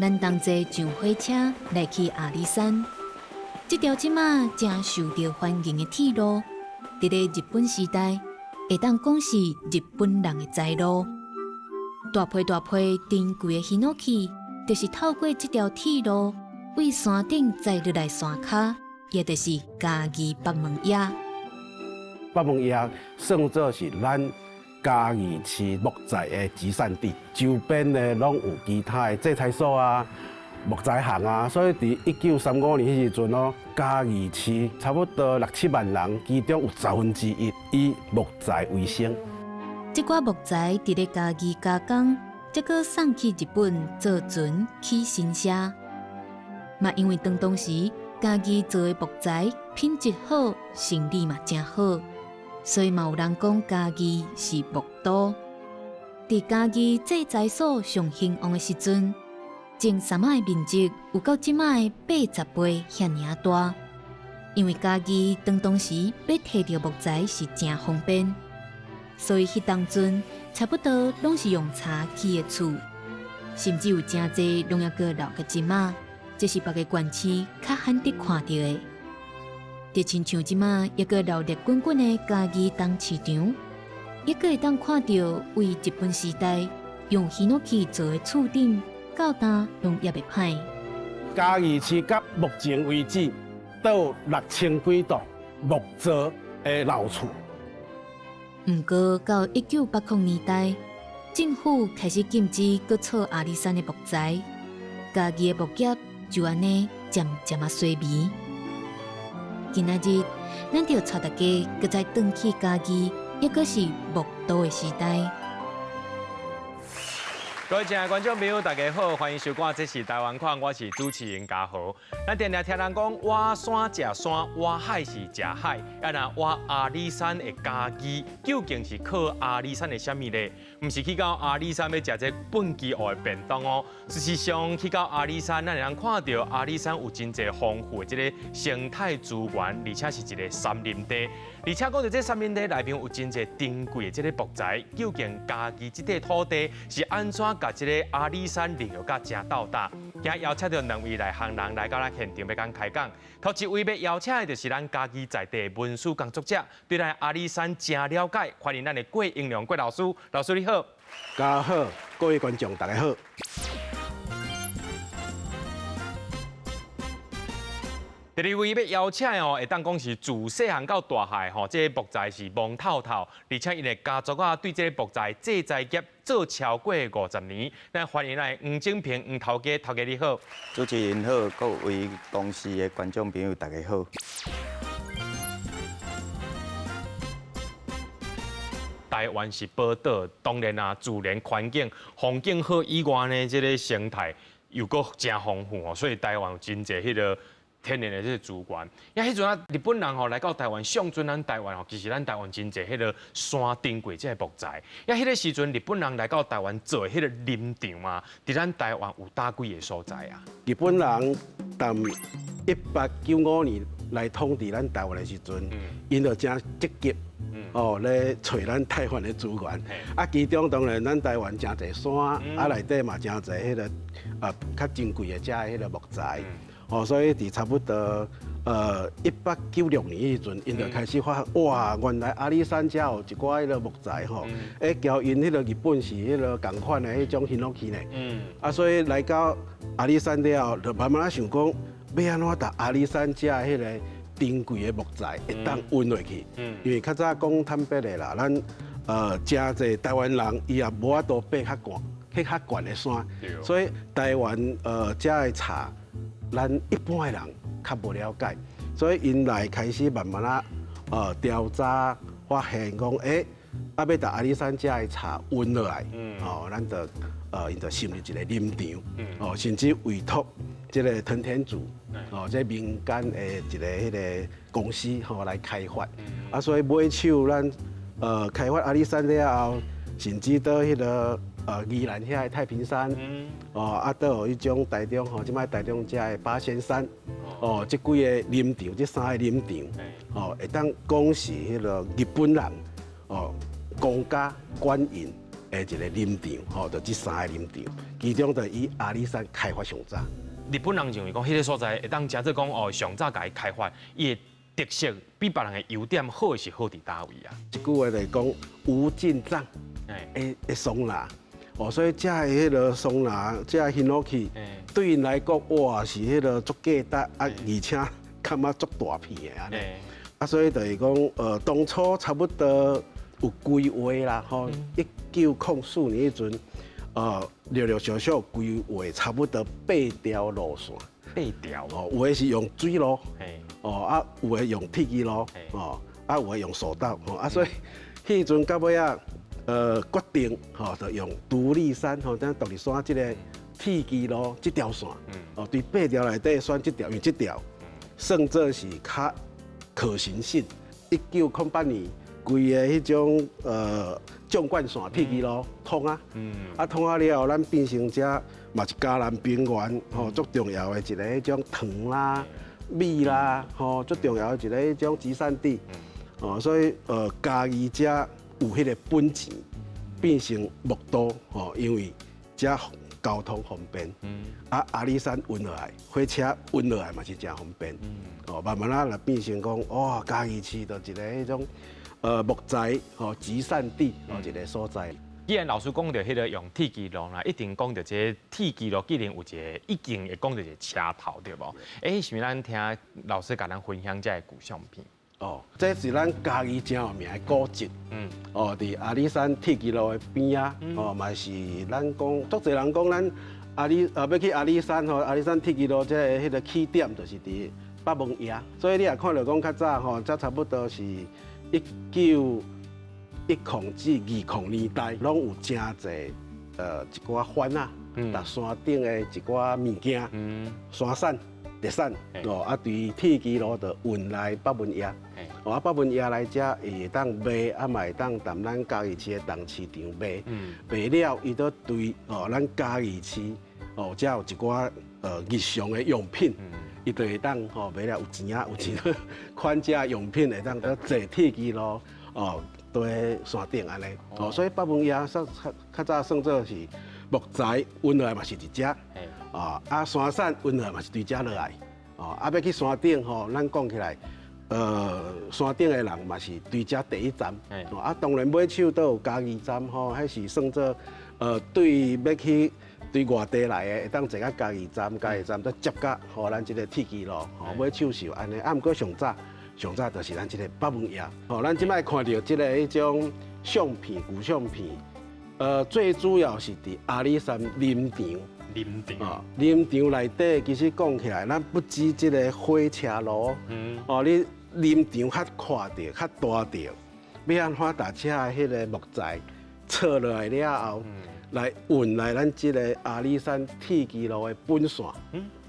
咱同齊上火車來去阿里山。這條這馬誠受著歡迎的鐵路，佇咧日本時代，會當講是日本人的財路。大批大批珍貴的ヒノキ，就是透過這條鐵路，對山頂載落來山跤，也就是嘉義北門驛。北門驛算做是咱嘉義市木材的集散地，周邊呢攏有其他的製材所啊、木材行啊，所以佇1935年彼時陣哦，嘉義市差不多六七萬人，其中有1/10以木材為生。這寡木材佇咧嘉義加工，才閣送去日本做船起新社。嘛，因為當當時嘉義做的木材品質好，生理嘛誠好，所以嘛有人講嘉義是木都。佇嘉義製材所上興旺的時陣，種杉仔的面積有到這馬的80倍遐爾仔大。因為嘉義當當時欲提著木材是誠方便，所以彼當陣差不多攏是用柴起的厝，甚至有誠濟攏猶閣留到這馬。這是別个縣市較罕得看著的。就親像這馬猶閣熱鬧滾滾的嘉義東市場，猶閣會當看著對日本時代用ヒノキ做的厝頂，到今攏猶袂歹。嘉義市到目前為止，都有6000幾棟木造的老厝。毋過到1980年代，政府開始禁止閣採阿里山的木材，嘉義的木業就按呢漸漸仔衰微。今仔日，咱就帶大家閣再轉去嘉義，猶閣是木都的時代。各位親愛的觀眾朋友，大家好，歡迎收看《這是台灣看》，我是主持人嘉豪。咱定定聽人講，倚山食山，倚海是食海。啊，若倚阿里山的嘉義，究竟是靠阿里山的啥物咧？毋是去到阿里山欲食這畚箕芋的便當哦。事實上，去到阿里山，咱會當看著阿里山有真濟豐富的這个生態資源，而且是一个杉林地。而且講著這杉林地內面有真濟珍貴的這个木材，究竟嘉義這塊土地是按怎共這个阿里山利用甲誠鬥搭？今日邀請著兩位內行人來到咱現場欲共開講。頭一位欲邀請的就是咱嘉義在地文史工作者，對咱阿里山誠了解，歡迎咱的郭英良郭老師。老師你好。家好，各位觀眾大家好。第二位欲邀請的哦，會當講是自細漢到大漢吼，這个木材是摸透透，而且𪜶的家族啊，對這个木材製材業做超過50年。咱歡迎咱黃景平黃頭家，頭家你好。主持人好，各位公視的觀眾朋友大家好。台灣是寶島，當然啊，自然環境風景好以外呢，這个生態又閣誠豐富哦，所以台灣有真濟彼个天然的這个資源。啊，彼陣啊，日本人吼來到台灣，上陣咱台灣吼，其實咱台灣真濟彼个山珍貴這个木材。啊，彼个時陣日本人來到台灣做彼个林場啊，佇咱台灣有佗幾个所在啊？日本人佇1895年來統治咱台灣的時陣，𪜶就誠積極哦咧揣咱台灣的資源。啊，其中當然咱台灣誠濟山，啊內底嘛誠濟彼个較珍貴的遮彼个木材。哦，所以佇差不多1896年彼時陣，𪜶就開始發現，哇，原來阿里山遮有一寡彼个木材吼，欸，交𪜶彼個日本是彼个仝款的彼種ヒノキ呢。啊，所以來到阿里山了後，就慢慢仔想講，欲按怎共阿里山遮彼个珍貴的木材會當運落去。因為較早講坦白的啦，咱誠濟台灣人伊也無法度爬較懸，去較懸的山，所以台灣遮的柴，咱一般的人較無了解，所以𪜶來開始慢慢仔調查發現講，欸，啊欲共阿里山遮的柴運落來，哦，咱就𪜶就成立一个林場，哦，甚至委託這个藤田組，哦，這民間的一个彼个公司吼來開發，啊，所以尾手咱開發阿里山了後，甚至到彼个宜蘭遐的太平山，哦，啊，閣有彼種台中吼，這擺台中遮的八仙山，哦，這幾个林場，這三个林場，哦，會當講是彼个日本人，哦，公家官營的一个林場，吼，就這三个林場，其中就以阿里山開發上早。日本人認為講，彼个所在會當誠做講哦，上早共伊開發，伊的特色比別人的優點好的是好佇佗位啊？一句話就是講，無盡藏的桑拿，哦，所以這的彼个桑拿，這个ヒノキ，對𪜶來講，哇，是彼个足價值啊，而且感覺足大片的按呢。啊，所以就是講，當初差不多有規劃啦，吼，1904年彼陣，陸陸續續規劃差不多八條路線。八條。哦，有的是用水路，哦，啊，有的用鐵支路，哦，啊，有的用索道，吼，啊，所以彼陣到尾仔，決定吼，就用獨立山，吼，咱獨立山這个鐵支路這條線，哦，佇八條內底選這條，因為這條算做是較可行性。1908年，規个彼種縱貫線鐵支路通啊，啊通啊了後，咱變成這嘛是嘉南平原吼足重要的一个彼種糖啦、米啦，吼足重要的一个彼種集散地。哦，所以嘉義這有彼个本錢變成木都吼，因為這交通方便。啊，阿里山運落來，火車運落來嘛是誠方便。哦，慢慢仔來變成講，哇，嘉義市就一个彼種木材吼集散地哦一个所在。既然老師講著彼个用鐵支路啦，一定講著這个鐵支路，既然有一个一定會講著一个車頭對無？欸，是毋是咱聽老師共咱分享這个舊相片？哦，這是咱嘉義誠有名的古蹟。哦，佇阿里山鐵支路的邊仔，哦，嘛是咱講，足濟人講咱阿里欲去阿里山吼，阿里山鐵支路這个彼个起點就是佇北門爺，所以你若看著講較早吼，這差不多是1910至20年代，攏有誠濟一寡番仔，佇山頂的一寡物件，山產、特產，哦，啊，佇鐵支路就運來北門爺，哦，啊，北門爺來遮伊會當賣，啊，嘛會當踮咱嘉義市的東市場賣，賣了伊都對哦，咱嘉義市哦，遮有一寡日常的用品。伊就會當吼賣了有錢啊，有錢款遮用品會當閣坐鐵支路哦，對山頂按呢。哦，所以北門爺算較較早算做是木材運落來嘛是佇遮，哦，啊山產運落來嘛是對遮落來，哦，啊欲去山頂吼，咱講起來，山頂的人嘛是對遮第一站，哦，啊當然尾手都有嘉義站吼，彼是算做對欲去對外地來的，會當坐到嘉義站，嘉義站再接到吼咱這个鐵支路，吼尾手是有按呢。啊，毋過上早上早就是咱這个北門爺，吼，咱這擺看著這个彼種相片、舊相片，最主要是佇阿里山林場。林場。哦，林場內底其實講起來，咱不止這个火車路，哦，你林場較闊著、較大著，欲按怎共遮的彼个木材切落來了後，來運來咱這个阿里山鐵支路的本線，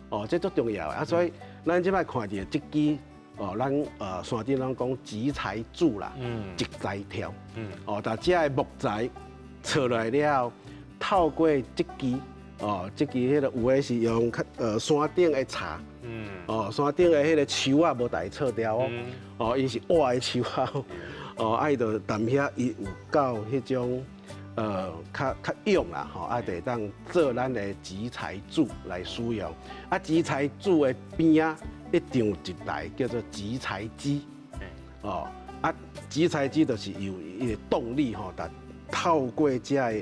哦，這足重要的啊！所以咱這擺看著這支哦，咱山頂攏講集材柱啦，集材柱，哦，共遮的木材切落來了後，透過這支哦，這支彼个有的是用較山頂的柴，哦，山頂的彼个樹仔無共伊切掉哦，哦，伊是活的樹仔，哦，啊伊就踮遐伊有夠彼種。較較勇啦，吼，啊，就會當做咱的集材柱來使用。啊，集材柱的邊仔一定有一台叫做集材機，哦，啊，集材機就是有伊的動力吼，共透過這个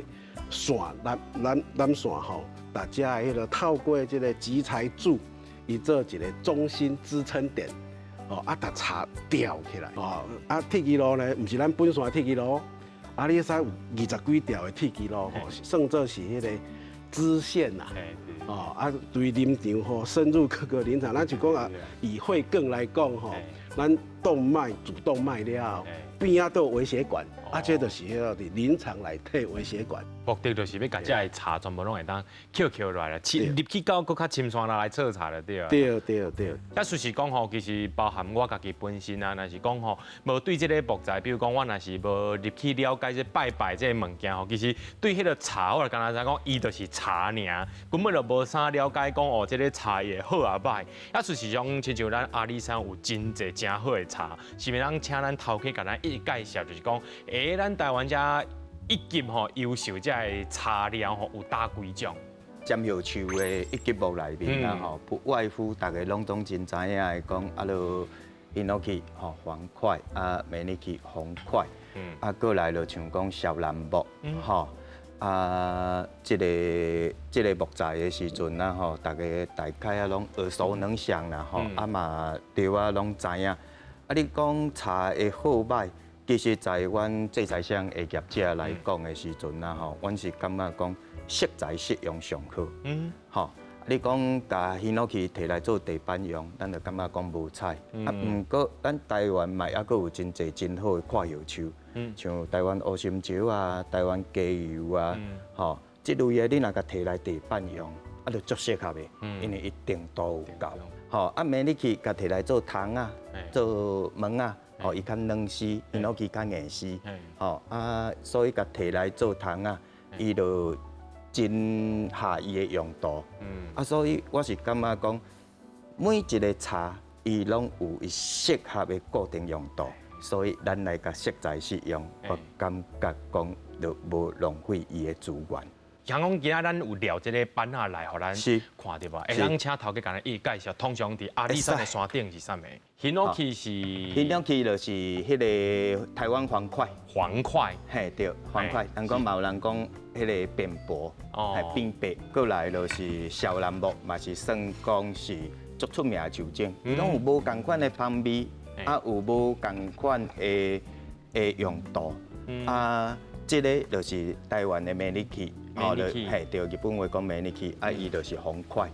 線纜纜纜線吼，共遮的彼个透過這个集材柱，伊做一個中心支撐點，哦，啊，共柴吊起來，哦，啊，鐵支路呢，毋是咱本線鐵支路。阿里山有20幾條的鐵支路，吼，算做是彼個支線啦。哦，啊，對林場吼，深入各個林場，咱就講啊，以會更來講吼，咱動脈主動脈了後，邊仔都有微血管，啊，這就是彼个佇林場內底微血管。目的就是欲共遮的柴全部攏會當抾抾落來啦，入去到閣較深山來採柴就對啊。對對對。啊，事實講吼，其實包含我家己本身啊，若是講吼，無對這个木材，比如講我若是無入去了解這拜拜這个物件吼，其實對彼个柴，我就敢若知講，伊就是柴爾，根本就無啥了解講哦，這个茶葉好抑歹。啊，事實上，親像咱阿里山有真濟誠好的茶，是毋是咱請咱頭家共咱一一介紹，就是講，欸，咱台灣遮。一級吼優秀這个茶料吼有佗幾種？針葉樹的一級木內面啦吼，不外乎大家攏總真知影的講，啊，就ヒノキ吼黃檜，啊，メニキ紅檜，啊，過來就像講蕭楠木吼，啊，這個木材的時陣啊吼，大家大概啊攏耳熟能詳啦吼，啊嘛對啊攏知影。啊，你講茶的好䆀，其實在阮製材廠的業者來講的時陣啊吼，阮是感覺講適材適用上好。吼，你講共ヒノキ提來做地板用，咱就感覺講無彩。啊，毋過咱台灣嘛猶閣有真濟真好的闊葉樹，像台灣烏心石啊、台灣雞油啊，吼，這類的你若共提來地板用，啊，就足適合的，因為伊甜度有夠。吼，啊，メニキ共提來做窗仔、做門仔，吼，伊較軟絲，ヒノキ較硬絲，吼，啊，所以共提來做窗仔，伊就真合伊的用途。啊，所以我是感覺講，每一個茶伊攏有伊適合的固定用途，所以咱來共適材適用，我感覺講就無浪費伊的資源。像講今仔咱有掠這个板仔來，予咱看著無？會當請頭家共咱一一介紹。通常佇阿里山的山頂是啥物？ヒノキ是？ヒノキ就是彼个台灣黃檜。黃檜。嘿，對，黃檜。人講嘛有人講彼个變薄，係變白。過來就是蕭楠木，嘛是算講是足出名的樹種。伊攏有無仝款的香味，啊有無仝款的用途。啊，這个就是台灣的メニキ。哦，嘿，對，日本話講メニキ，啊，伊就是紅檜，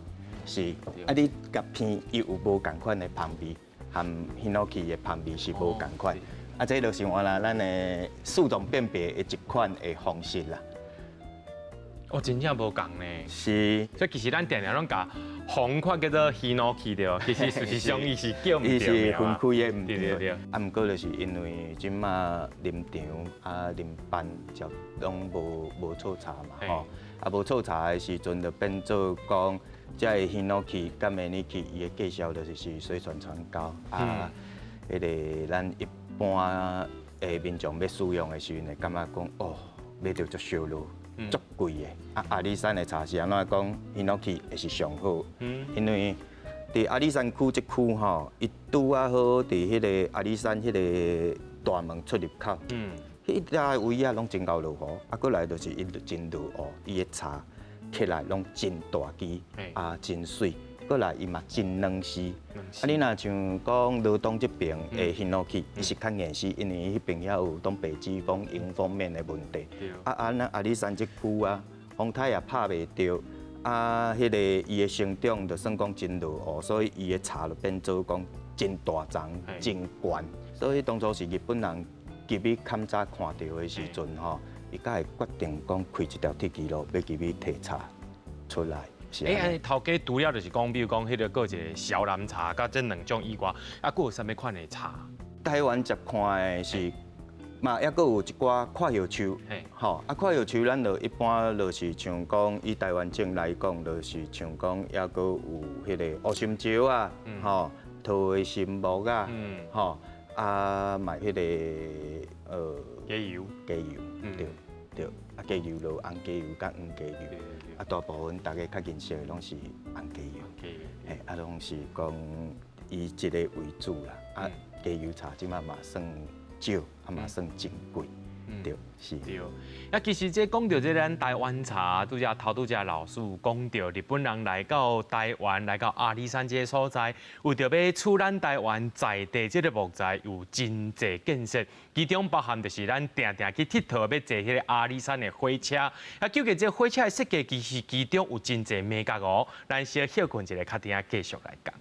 是，啊，你共闻伊有無仝款的香味，和ヒノキ的香味是無仝款，啊，這就是原來咱的樹種辨別的一款的方式啦。哦，真正無仝呢。是，所以其實咱定定攏共紅檜叫做ヒノキ對，其實事實上伊是叫毋對。伊是分開的，毋對。對。啊，毋過就是因為這馬林場啊林班就攏無採茶嘛，吼，啊無採茶的時陣就變做講，這个ヒノキ佮メニキ伊的介紹就是水漲船高啊，彼个咱一般的民眾欲使用的時陣會感覺講哦，買著足燒囉。足貴的，啊阿里山的茶是按怎講？ヒノキ會是上好，因為佇阿里山區這區吼，伊拄仔好佇彼个阿里山彼个大門出入口，彼遮位仔攏真𠢕落雨，啊，過來就是伊真落雨，伊的茶起來攏真大支，啊真媠，過來伊嘛真軟絲。啊，你若像講羅東這爿的ヒノキ，伊是較硬絲，因為伊彼爿遐有擋白疽風、迎風面的問題。啊，咱阿里山這區啊，風颱也拍袂著，啊，彼个伊的生長就算講真落雨，所以伊的茶就變做講真大叢、真懸。所以當初是日本人入去勘察看著的時陣吼，伊才會決定講開這條鐵支路，欲入去提茶出來。欸，按呢頭家除了就是講，比如講彼个閣一个蕭楠茶，佮這兩種以外，啊，閣有啥物款的茶？台灣接看的是，嘛，猶閣有一寡闊葉樹，吼，啊，闊葉樹咱就一般就是像講以台灣種來講，就是像講猶閣有彼个烏心石啊，吼，桃花心木啊，吼，啊，嘛彼个雞油，雞油，對對，啊，雞油就紅雞油佮黃雞油。啊，大部分大家較認識的攏是紅雞油，嘿，啊，攏是講以這个為主啦。啊，雞油茶這馬嘛算少，啊嘛算珍貴，對，是。對。啊，其實這講著這咱台灣茶，拄才頭拄才老師講著，日本人來到台灣，來到阿里山這个所在，為著欲取咱台灣在地這个木材，有真濟建設，其中包含就是咱定定去𨑨迌欲坐彼个阿里山的火車。啊，究竟這个火車的設計，其實其中有真濟眉角哦。咱小歇睏一下，較等下繼續來講。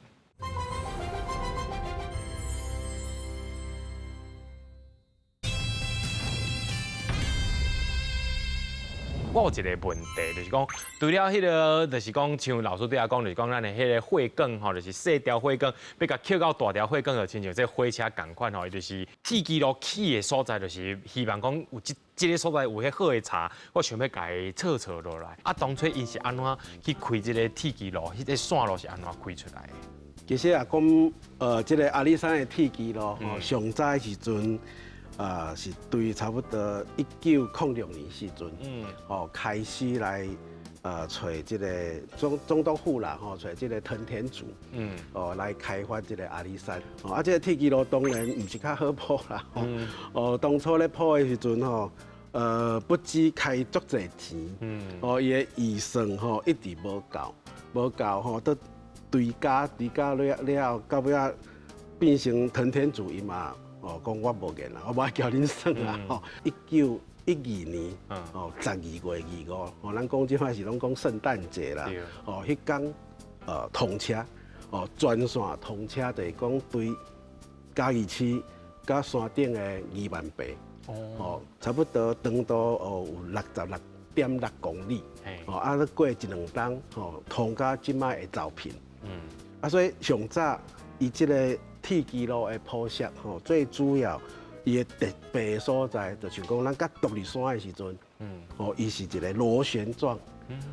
我有一个問題，就是講，除了彼个，就是講，像老師對我講，就是講咱的彼个火管吼，就是細條火管，欲共抾到大條火管，就親像這火車仝款吼，伊就是鐵支路起的所在，就是希望講有這个所在有彼好的茶，我想欲共伊測測落來。啊，當初𪜶是按怎去開這个鐵支路？彼个線路是按怎開出來的？其實啊，講，這个阿里山的鐵支路吼，上早的時陣，啊，是對差不多1906年時陣，哦，開始來揣這個總督府啦，吼，揣這個藤田組，哦，來開發這個阿里山。哦，啊，這個鐵枝路當然毋是較好鋪啦，哦，當初咧鋪的時陣吼，不止開足濟錢，哦，伊的預算吼一直無夠，無夠吼，都追加追加了了後，到尾仔變成藤田組伊嘛，哦，講我無閒啦，我無愛交恁算啦，吼，1912年，哦，12月25，哦，咱講這擺是攏講聖誕節啦，哦，彼工通車，哦，全線通車就是講對嘉義市佮山頂的2萬坪。哦，差不多長度哦有66.6公里，哦，啊，過一兩冬，吼，通到這擺會走平。啊，所以上早伊這個鐵枝路的鋪設，吼，最主要伊的特別所在，就像講咱佮獨立山的時陣，哦，伊是一個螺旋狀，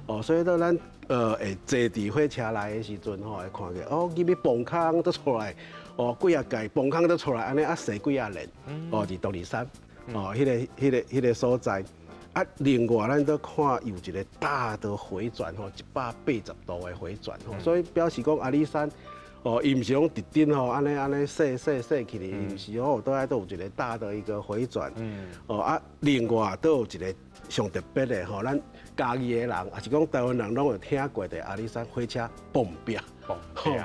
哦，所以當咱會坐佇火車內的時陣，吼，會看見哦，入去磅空都出來，哦，幾仔界磅空都出來，按呢啊踅幾仔輪，哦，佇獨立山。哦，彼個所在，啊，另外咱都看有一個大的迴轉吼，180度的迴轉吼，所以表示講阿里山，哦，伊毋是講直頂吼，按呢按呢踅踅踅起來，伊毋是吼，都愛都有一個大的一個迴轉。哦啊，另外都有一個上特別的吼，咱嘉義的人，抑是講台灣人攏有聽過的阿里山火車磅壁。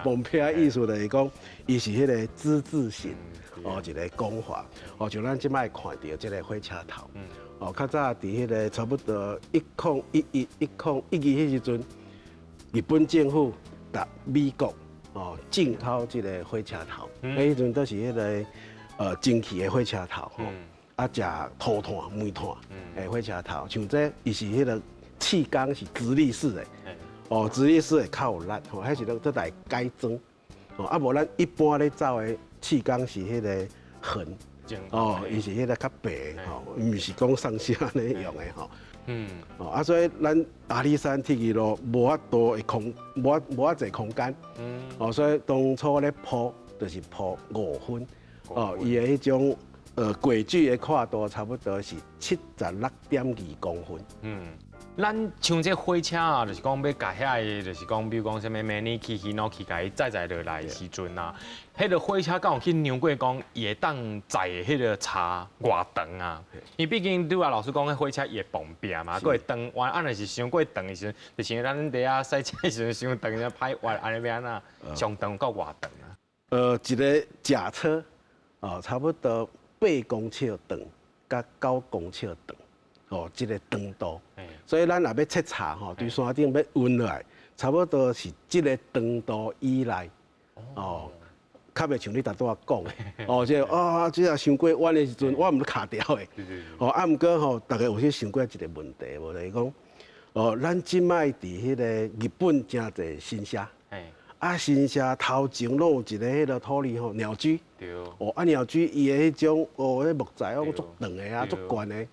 磅壁意思就是講，伊是彼個之字形。哦，一個講法，哦，像咱這擺看著這個火車頭，哦，較早佇彼個差不多1011、1012彼時陣，日本政府共美國哦進口這個火車頭，彼時陣都是彼個蒸汽的火車頭，吼，啊，食塗炭、煤炭的火車頭，像這伊是彼個氣缸是直立式的，哦，直立式會較有力，吼，彼是攏來改裝，哦，啊無咱一般咧走的氣缸是彼個橫，哦，伊是彼個較平，吼，毋是講上下按呢用的吼。哦，啊，所以咱阿里山鐵枝路無法度的空，無遐濟空間。哦，所以當初咧鋪就是鋪5分，哦，伊的彼種軌距的闊度差不多是76.2公分。咱像這火車啊，就是講欲共遐个，就是講，比如講啥物 Maneki、Hinoki，共伊載載落來的時陣啊，彼个火車敢有去量過講，伊會當載的彼个差偌長啊？因為畢竟拄仔老師講，彼火車伊會磅壁嘛，閣會轉彎，啊，若是傷過長的時陣，就像咱佇遐駛車的時陣傷長，歹彎，按呢欲按怎？上長到偌長啊？一個甲車哦，差不多8公尺長，佮9公尺長。哦，這個長度，所以咱若欲切叉吼，對山頂欲運落來，差不多是這個長度以內，哦，較袂像你頭拄仔講的，哦，這個啊，這個傷過彎的時陣，我毋是卡掉的，哦，啊，毋過吼，大家有去想過一個問題無？就是講，哦，咱這擺佇彼個日本誠濟神社，啊，神社頭前攏有一個彼個土裡吼鳥居，哦，啊鳥居伊的彼種哦，彼木材攏足長的啊，足懸的。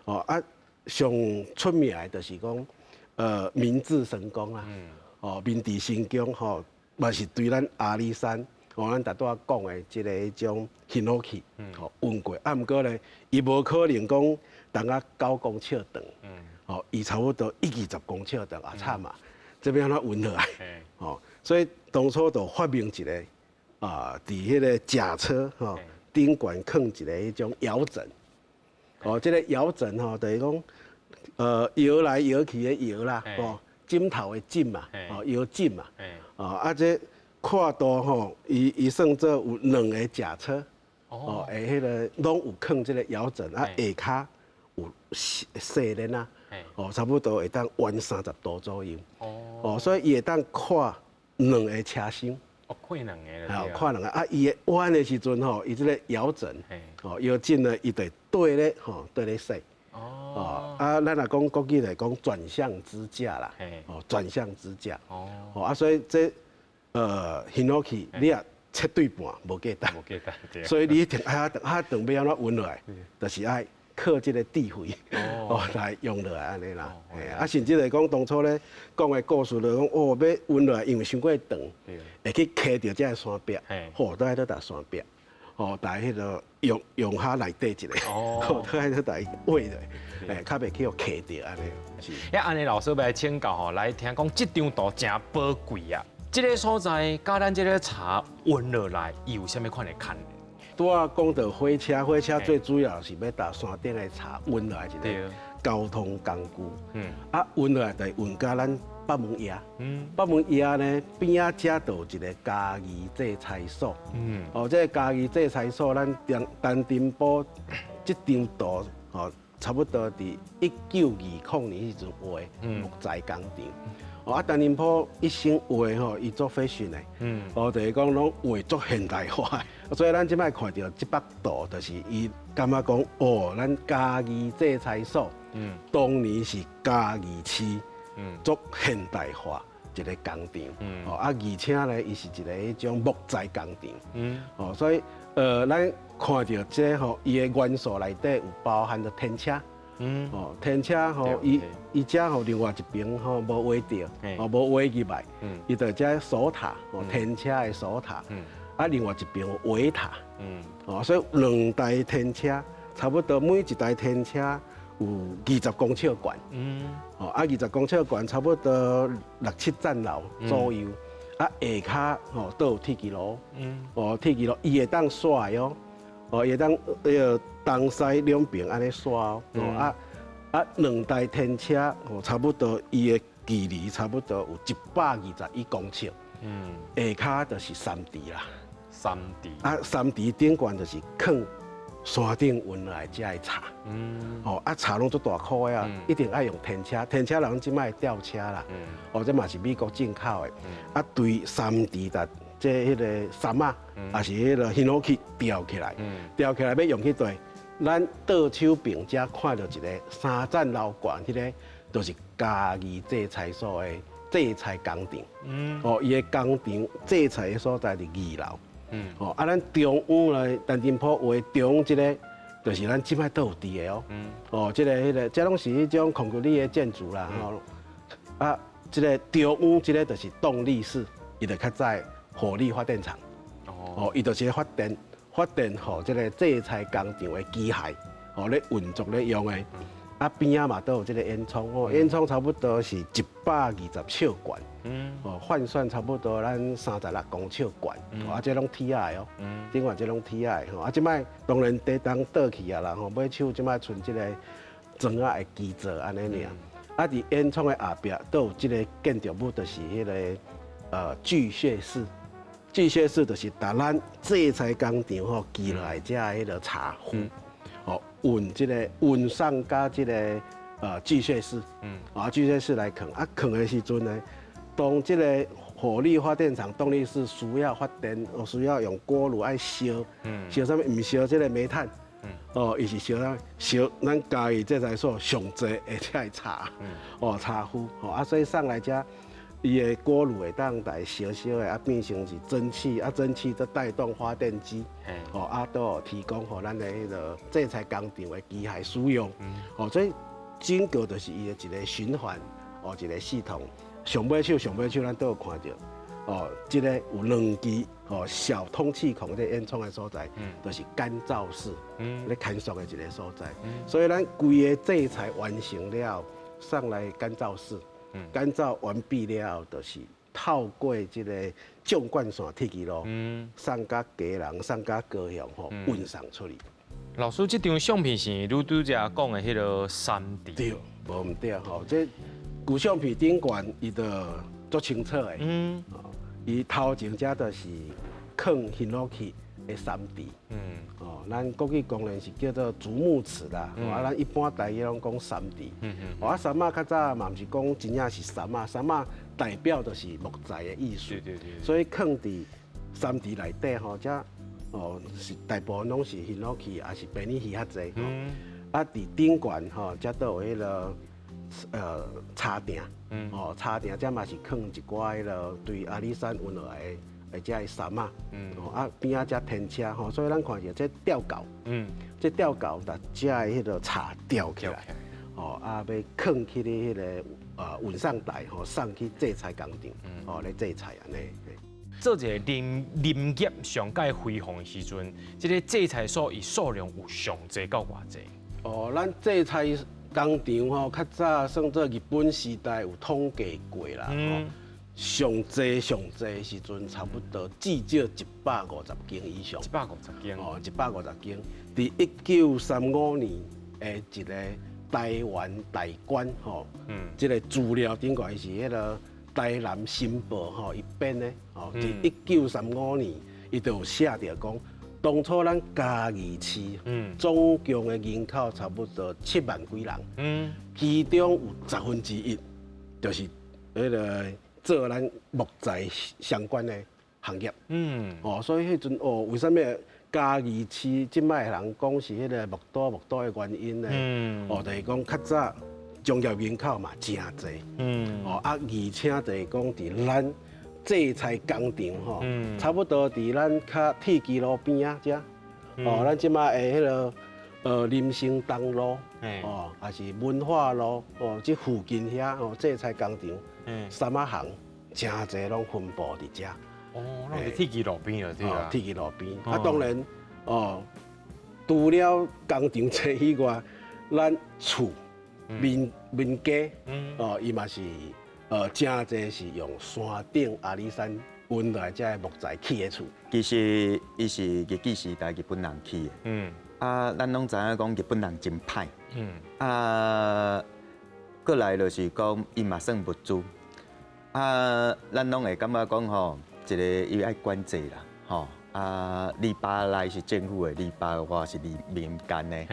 哦啊，上出名的就是講，明治神宮啊，哦，明治神宮吼，嘛是對咱阿里山，哦，咱頭拄仔講的這個彼種 Hinoki，吼運過，啊，毋過咧，伊無可能講長啊9公尺長，哦，伊差不多一二十公尺長啊，慘啊，這欲按怎運落來，哦，所以當初就發明一個啊，佇彼個甲車吼頂懸囥一個彼種搖枕。哦，這個搖枕吼，就是講，搖來搖去的搖啦，哦，枕頭的枕嘛，哦，搖枕嘛，哦，啊，這闊度吼，伊算做有兩个甲車，哦，會彼個攏有囥這個搖枕，啊，下跤有細鏈仔，哦，差不多會當彎30度左右，哦，所以伊會當跨兩个車廂。哦，跨兩个。好，跨兩个啊！伊會彎的時陣吼，伊這個搖枕，哦，搖枕呢，伊就對咧，吼，對咧踅。哦。啊，咱若講國語來講轉向支架啦，哦，轉向支架。哦。哦啊，所以這Hinoki 你若切對半無簡單。無簡單，對。所以你一定愛較長，較長欲按怎運落來，就是愛靠這個智慧，哦，來用落來按呢啦。啊，甚至來講當初咧講的故事，就講哦，欲運落來，因為傷過長，會去磕著這个山壁，吼，都愛去踏山壁。吼，來彼个用用下內底一个，哦，都愛去來畫咧，較袂去予磕著按呢。是。遐按呢老師欲來請教吼，來聽講這張圖誠寶貴啊！這个所在佮咱這个茶運落來，伊有啥物款的牽連？拄仔講到火車，火車最主要是欲踏山頂的茶運落來一个交通工具。啊，運落來就運到咱北門驛。北門驛呢邊仔遮就有一个嘉義製材所。哦，這个嘉義製材所，咱陳澄波這張圖，哦，差不多佇1920年彼陣畫木材工廠。哦，啊，陳澄波一生畫吼，伊做 fashion 的，哦，就是講攏畫足現代化的，所以咱這擺看著這幅圖，就是伊感覺講，哦，咱嘉義製材所，當年是嘉義市，足現代化一个工廠，哦，啊，而且呢，伊是一个彼種木材工廠，哦，所以，咱看著這吼，伊的元素內底有包含著天車。哦，天車吼，伊伊遮吼另外一邊吼無畫著，哦無畫入來，伊就遮鎖塔，哦天車的鎖塔，啊另外一邊有尾塔，哦所以兩台天車差不多每一台天車有20公尺懸，哦啊20公尺懸差不多六七層樓左右，啊下跤吼都有鐵枝路，哦鐵枝路伊會當徙的哦。哦，會當彼个東西兩邊按呢徙哦，啊啊兩台天車哦，差不多伊的距離差不多有121公尺，下跤就是三池啦，三池啊，三池頂懸就是囥山頂運來遮的茶，哦啊茶攏足大箍的啊，一定愛用天車，天車人這擺吊車啦，哦這嘛是美國進口的，啊對三池達。這彼个杉仔，也是彼个ヒノキ吊起來，吊起來欲用去佗？咱倒手邊遮看著一个三層樓懸，彼个就是嘉義製材所的製材工廠。哦，伊的工廠製材的所在佇二樓。哦，啊，咱中央來陳澄波畫中央這个，就是咱這擺都有佇的哦。哦，這个彼个，這攏是彼種孔格力的建築啦。吼，啊，這个中央這个就是動力室，伊就較早火力發電廠，哦，伊就是發電，發電予這个製材工廠的機械，哦咧運作咧用的。啊邊仔嘛都有這个煙囪，哦，煙囪差不多是120尺懸，哦，換算差不多咱36公尺懸，啊，這攏鐵仔的哦，頂懸這攏鐵仔的吼，啊，這擺當然地動倒去啊啦，吼，尾手這擺賰這个磚仔的基座按呢爾，啊，佇煙囪的後壁都有這个建築物，就是彼个聚穴室。聚穴室就是把咱製材工廠吼寄落來遮彼个茶壺，哦運這个運送到這个聚穴室，啊聚穴室來囥，啊囥的時陣呢，當這个火力發電廠動力室需要發電，需要用鍋爐愛燒，燒啥物？毋燒這个煤炭，哦，伊是燒啥？燒咱嘉義製材所上濟的這个茶，哦茶壺，哦啊所以送來遮。伊的鍋爐會當來燒燒的，啊變成是蒸汽，啊蒸汽則帶動發電機，哦啊都有提供予咱的彼个製材工廠的機械使用，哦所以整個就是伊的一个循環，哦一个系統。上尾手上尾手咱都有看著，哦這个有兩支哦小通氣孔這煙囪的所在，就是乾燥室，咧乾縮的一个所在。所以咱規个製材完成了，送來乾燥室。乾燥完畢了後，就是透過這个縱貫線鐵枝路，送到基隆，送到高雄，吼運送出去。老師，這張相片是你拄才講的彼个三池？對，無毋對吼。這舊相片頂懸，伊就足清楚的。伊頭前遮就是囥ヒノキ的三池。哦，咱國語當然是叫做竹木池啦。啊，咱一般台語攏講杉池。哦，啊，杉仔較早嘛毋是講真正是杉仔，杉仔代表就是木材的意思。所以囥佇杉池內底吼，遮哦是大部分攏是ヒノキ，也是白尼魚較濟。啊，佇頂懸吼，遮都有彼个茶埕。哦，茶埕遮嘛是囥一寡彼个對阿里山運落來的。或者杉仔，哦啊邊仔遮天車吼，所以咱看著這吊轎，這吊轎共遮的彼个茶吊起來，哦啊欲囥去咧彼个運送台吼，送去製材工廠，哦咧製材按呢。做一个林業上蓋輝煌的時陣，這个製材所伊數量有上濟到偌濟？哦，咱製材工廠吼，較早算做日本時代有統計過啦。上濟上濟時陣，差不多至少150間以上。150間。哦，150間。佇1935年的一个台灣大觀吼，這个資料頂懸是彼个台南新報吼，伊編的吼，佇1935年，伊就有寫著講，當初咱嘉義市總共的人口差不多7萬幾人，其中有1/10就是彼个做咱木材相關的行業。哦，所以彼陣哦，為啥物嘉義市這擺的人講是彼个木都木都的原因呢？哦，就是講較早工業人口嘛誠濟。哦啊，而且就是講佇咱製材工廠吼，差不多佇咱較鐵支路邊仔遮，哦，咱這擺的彼个林森東路，哦，抑是文化路，哦，這附近遐哦，製材工廠，三仔行誠濟攏分布佇遮。哦，攏佇鐵支路邊就對啊。鐵支路邊，啊，當然，哦，除了工廠這以外，咱厝民家，哦，伊嘛是，誠濟是用山頂阿里山運來這个木材起的厝。其實伊是日治時代日本人起的。啊，咱攏知影講日本人真歹。啊，過來就是講伊嘛算物資。啊，咱攏會感覺講吼，一个伊愛管制啦，吼。啊，籬笆內是政府的，籬笆外是民間的。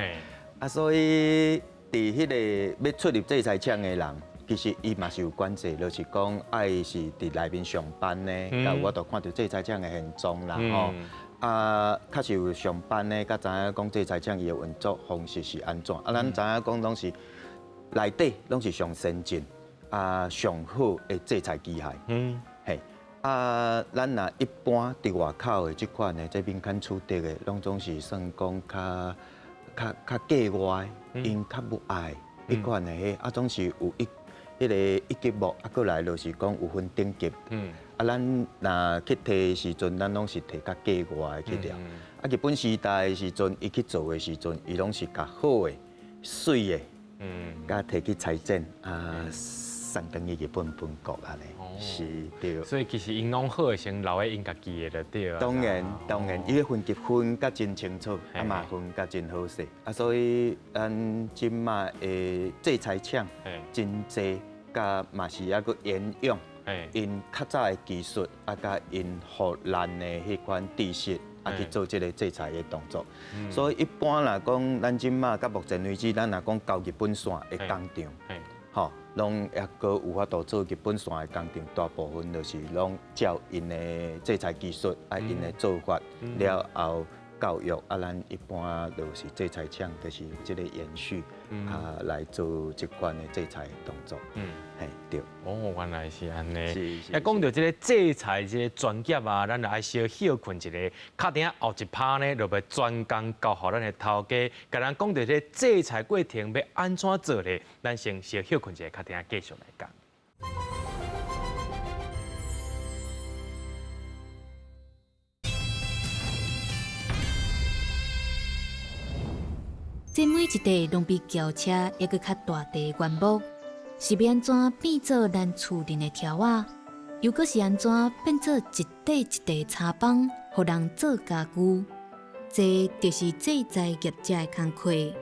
啊，所以佇彼个欲出入製材廠的人，其實伊嘛是有管制，就是講愛是佇內面上班的，才有法度看著製材廠的現狀啦，吼。啊，確實有上班的，才知影講製材廠伊的運作方式是按怎。啊，咱知影講攏是內底攏是上先進、啊上好的製材機械。嘿，啊，咱若一般佇外口的這款的，這民間取得的，攏總是算講較較較價外，𪜶較無愛彼款的彼，啊，總是有一彼个一級木，啊，過來就是講有分等級。啊，咱若去提的時陣，咱攏是提較價外的去掠。啊，日本時代的時陣，伊去做的時陣，伊攏是共好的、媠的，共提去裁剪啊，送轉去日本本國按呢，是對。所以其實𪜶攏好的先留佇𪜶家己的就對啊。當然，當然，伊个分級分甲真清楚，啊嘛分甲真好勢。啊，所以咱這馬的製材廠真濟，佮嘛是猶閣沿用。𪜶較早的技術，啊，佮𪜶予咱的彼款知識，啊，去做這个製材的動作。所以一般來講，咱這馬到目前為止，咱若講交日本線的工廠，吼，攏猶閣有法度做日本線的工廠，大部分就是攏照𪜶的製材技術，啊，𪜶的做法了後教育，啊，咱一般就是製材廠，就是這个延續，啊，來做這款的製材動作。嘿，對。哦，原來是按呢。是是。啊，講著這个製材這个專業啊，咱就愛小歇睏一下，較等後一趴呢，就欲專工教予咱的頭家，共咱講著這个製材過程欲按怎做咧？咱先小歇睏一下，較等繼續來講。這每一塊攏比轎車猶閣較大塊的原木，是欲按怎變做咱厝內的柱仔？又閣是按怎變做一塊一塊柴枋，予人做家具？這就是製材業者的工課。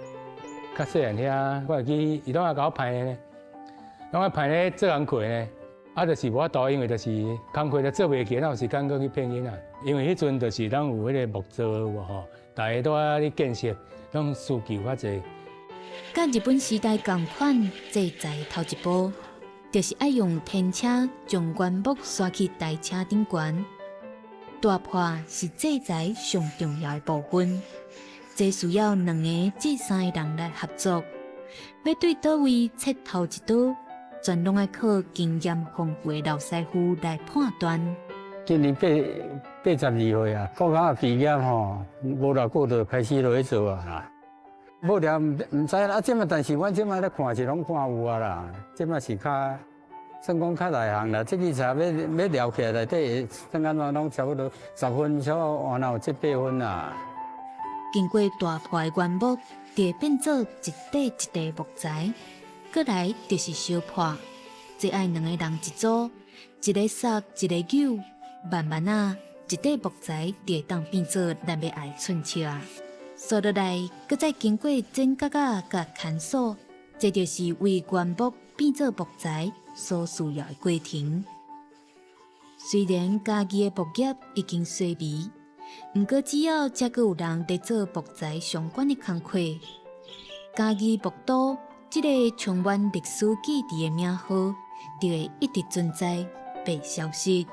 較細漢遐，我會記伊攏愛共我派呢，攏愛派咧做工課呢。啊，就是無法度，因為就是工課就做袂起，哪有時間閣去騙囡仔？因為彼陣就是咱有彼个木造有無吼，大家都愛咧建設，攏需求較濟。佮日本時代仝款，製材頭一步，就是愛用天車將原木徙去台車頂懸。大破是製材上重要的部分，這需要兩个至三个人來合作。欲對佗位切頭一刀，全攏愛靠經驗豐富的老師傅來判斷。今年82歲啊，國家畢業吼，無偌久就開始落去做啊。無聊毋知啦，啊，這馬但是阮這馬咧看是攏看有啊啦，這馬是較算講較內行啦。這支柴欲撩起來內底，算按怎攏差不多10分，差不多原來有七八分啦。經過大破的原木，就會變做一塊一塊木材，過來就是燒破。這愛兩個人一組，一个捒，一个扭，慢慢仔，一塊木材就會當變做咱欲愛寸尺仔。紲落來，閣再經過剪角仔佮牽索，這就是為原木變做木材所需要的過程。雖然嘉義的木業已經衰微，毋過只要遮閣有人佇做木材相關的工課，嘉義木都這个充滿歷史記憶的名號，就會一直存在，袂消失。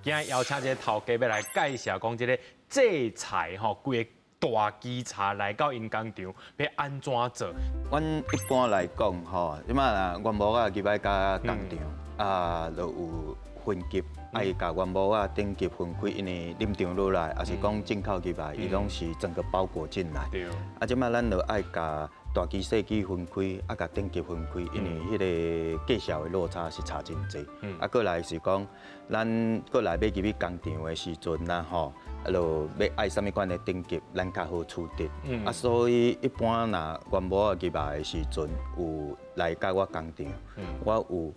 今日邀請這个頭家欲來介紹，講這个製材吼，規个大支柴來到𪜶工廠，欲按怎做？阮一般來講吼，這擺原木仔入來佮工廠啊，就有分級，愛共原木仔等級分開，因為臨場落來，抑是講進口入來，伊攏是整個包裹進來。啊，這擺咱就愛共大支細支分開，啊，共等級分開，因為彼个價數的落差是差真濟。啊，過來是講，咱過來欲入去工廠的時陣啦，吼，啊，就欲愛啥物款的等級，咱較好取得。啊，所以一般若原木仔入來的時陣，有來佮我工廠，我有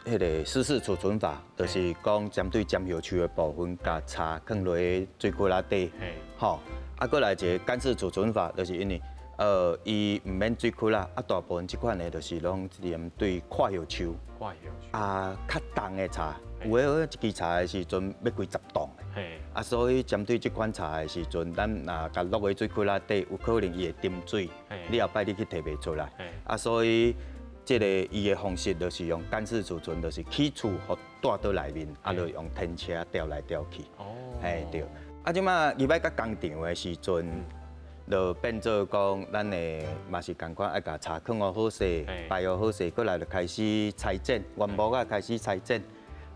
彼个濕式儲存法，就是講針對針葉樹的部分，共柴囥落水庫內底，吼。啊，過來一个乾式儲存法，就是因為伊毋免水窟啦，啊，大部分這款的，就是攏針對闊葉樹，闊葉樹，啊，較重的柴，有的一支柴的時陣欲幾十噸的，啊，所以針對這款柴的時陣，咱若共落去水窟內底，有可能伊會沉水，你後擺你去提袂出來，啊，所以這个伊的方式就是用乾式儲存，就是起厝予帶佇內面，啊，就用天車吊來吊去，嘿對，啊，這擺入來佮工廠的時陣，就變做講，咱的嘛是仝款愛共柴囥予好勢，擺予好勢，過來就開始裁剪，原木仔開始裁剪。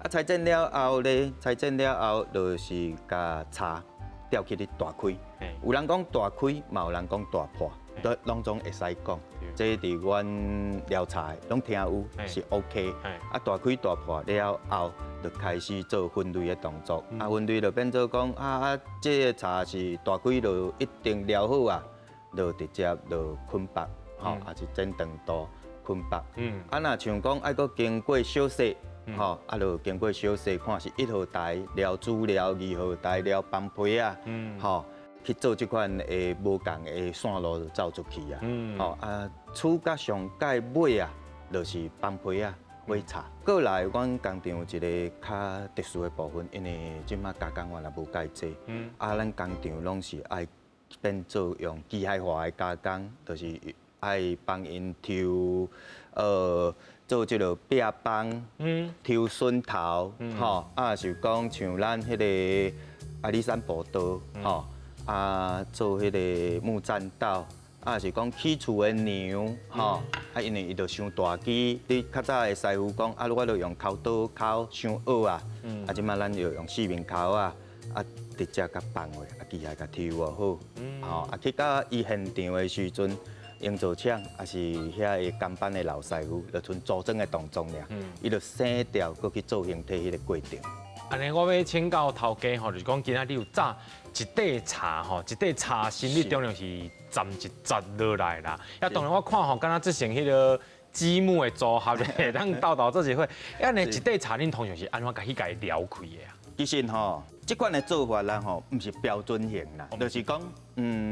啊，裁剪了後咧，裁剪了後就是共柴吊去咧大開。有人講大開，嘛有人講大破，都攏總會使講。這佇阮撩柴攏聽有是 OK。啊，大開大破了後，就開始做分類的動作。啊，分類就變做講啊，這个柴是大開就一定撩好啊，就直接就捆縛，吼，抑是剪長度捆縛。啊，若像講愛閣經過小細，吼，啊，就經過小細看是1號台撩主料，2號台撩幫皮仔，吼，去做這款的無仝的線路就走出去啊。吼啊，出甲上蓋尾啊，就是幫皮仔。火柴。過來，阮工廠有一个較特殊的部分，因為這擺加工員也無蓋濟，啊，咱工廠攏是愛變做用機械化的加工，就是愛幫𪜶抽，做這个壁枋，抽筍頭，吼，啊，是講像咱彼个阿里山步道，吼，啊，做彼个木棧道。啊，是講起厝的梁，吼，啊，因為伊就傷大支，你較早的師傅講，啊，我就用鉤刀鉤傷僫啊，啊，這擺咱就用四面鉤仔，啊，直接共放落，啊，機械共抽就好，吼，啊，去到伊現場的時陣，營造廠抑是遐个工班的老師傅，就賰組裝的動作爾，伊就省掉閣去做形體彼个過程。按呢，我欲請教頭家吼，就是講今仔你有紮一塊柴吼，一塊柴芯，你中量是站一紮落來啦。啊，當然我看吼，敢若這成彼个積木的組合咧，咱鬥鬥做一伙。按呢，一塊柴恁通常是按怎共彼共撩開的啊？其實吼，這款的做法啦吼，毋是標準型啦，就是講，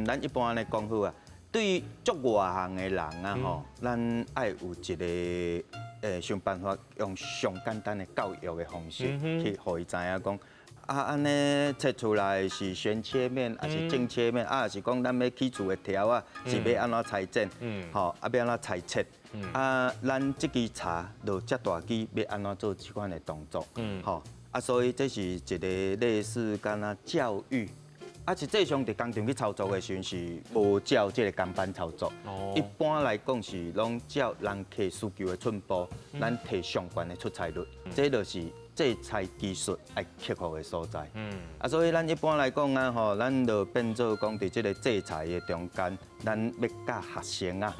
咱一般按呢講好啊。對足外行的人啊吼，咱愛有一个想辦法用上簡單的教育的方式去予伊知影講，啊，按呢切出來是旋切面，抑是正切面，啊，是講咱欲起厝的條仔，是欲按怎裁剪，吼，啊，欲按怎裁切，啊，咱這支柴就遮大支，欲按怎做這款的動作，吼，啊，所以這是一个類似敢若教育。啊，實際上佇工廠去操作的時陣是無照這个工班操作。一般來講是攏照人客需求的寸步，咱提上懸的出材率，這就是製材技術愛克服的所在。啊，所以咱一般來講啊，吼，咱就變做講佇這个製材的中間，咱欲教學生啊，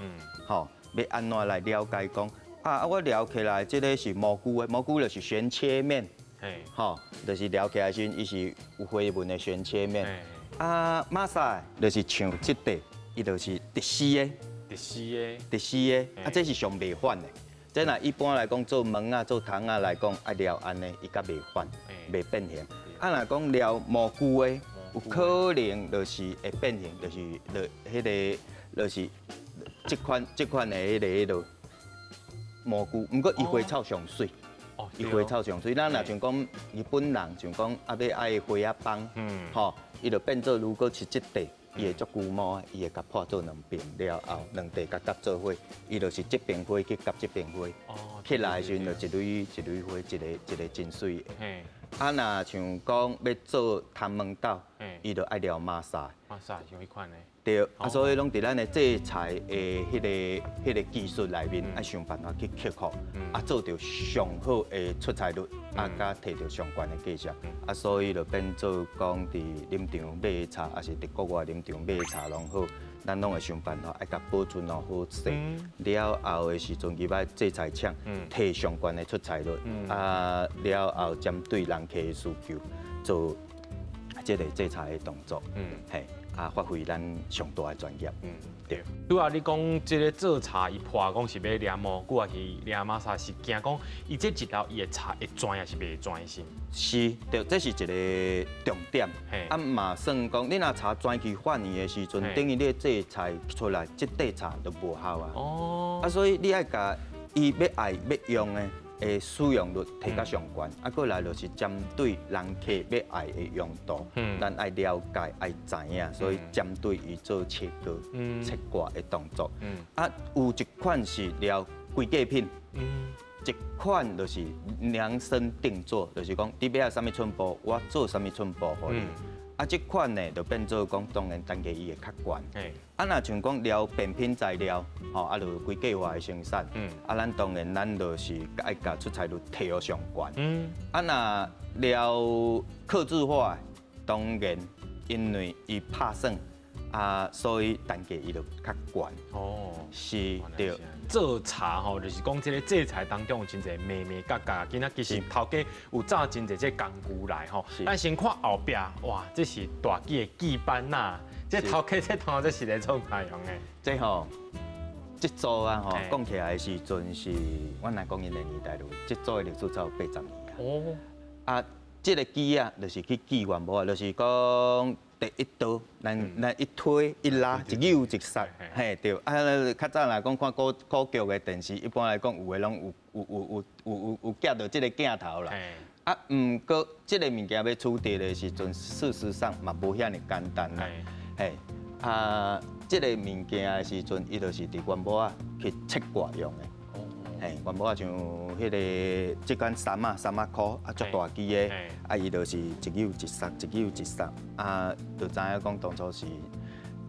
吼，欲按怎來了解講，啊，我撩起來，這个是蘑菇的，蘑菇就是旋切面，吼，就是撩起來時，伊是有花紋的旋切面。啊，馬薩就是像這塊，伊就是直絲的，直絲的，直絲的，啊，這是上袂反的。這若一般來講做糜仔、做蟲仔來講，愛撩按呢，伊較袂反，袂變形。啊，若講撩蘑菇的，有可能就是會變形，就是落彼个，就是這款的彼个彼落蘑菇。毋過伊花草上媠，伊花草上媠。咱若像講日本人，像講啊欲愛花仔枋，吼，伊就變做如果是這塊，伊會足龜毛，伊會共破做兩邊了後，兩塊共夾做伙，伊就是這邊花去夾這邊花，起來的時陣就一蕊一蕊花，一个一个真媠的。啊，若像講欲做痰毛豆，伊就愛撩馬薩。馬薩像彼款的。對，啊，所以攏佇咱的製菜的彼个技術內面，愛想辦法去克服，啊，做著上好的出菜率，啊，佮提著上懸的價值，啊，所以就變做講佇林場買茶，抑是佇國外林場買茶攏好，咱攏會想辦法愛共保存予好勢。了後的時陣，入來製菜廠，提上懸的出菜率，啊，了後針對人客的需求做這个製菜的動作，嘿。啊，發揮咱上大的專業。對。拄仔你講這个做茶，伊破講是欲掠蘑菇，抑是掠馬薩，是驚講伊這一道伊的茶會轉抑是袂轉是？是，對，這是一个重點。啊，嘛算講，你若茶轉去反去的時陣，等於你的製菜出來，這塊茶就無效啊。啊，所以你愛共伊欲愛欲用的。的使用率提較上懸，啊，過來就是針對人客欲愛的用途，咱愛了解、愛知影，所以針對伊做切割、切割的動作。啊，有一款是撩規格品，一款就是量身定做，就是講你欲愛啥物寸步，我做啥物寸步予你。啊，這款呢就變做講，當然單價伊會較懸。啊，若像講撩變品材料，吼，啊，就規計劃的生產。啊，咱當然咱就是愛共出材率提予上懸。啊，若撩客製化，當然因為伊拍算。啊，所以單價伊就較懸。哦，是，對。做茶吼，就是講這个製菜當中有真濟眉眉角角。今仔其實頭家有紮真濟這工具來吼。咱先看後壁，哇，這是大支的記板仔。這頭家這頭這是咧創啥用的？這吼，這組啊吼，講起來的時陣是，阮阿公𪜶的年代就，這組的歷史才有80年啊。啊，這个機仔就是去記原木仔，就是講。第一刀，咱一推一拉，一扭一殺，嘿對。啊，較早若講看古古劇的電視，一般來講有的攏有有有有有有夾著這个鏡頭啦。啊，毋過這个物件欲取得的時陣，事實上嘛無遐爾簡單啦。嘿，啊，這个物件的時陣，伊就是佇原木仔去切割用的。嘿，原木仔像彼个這款杉仔，杉仔箍啊，足大支的，啊，伊就是一扭一殺，一扭一殺，啊，就知影講當初是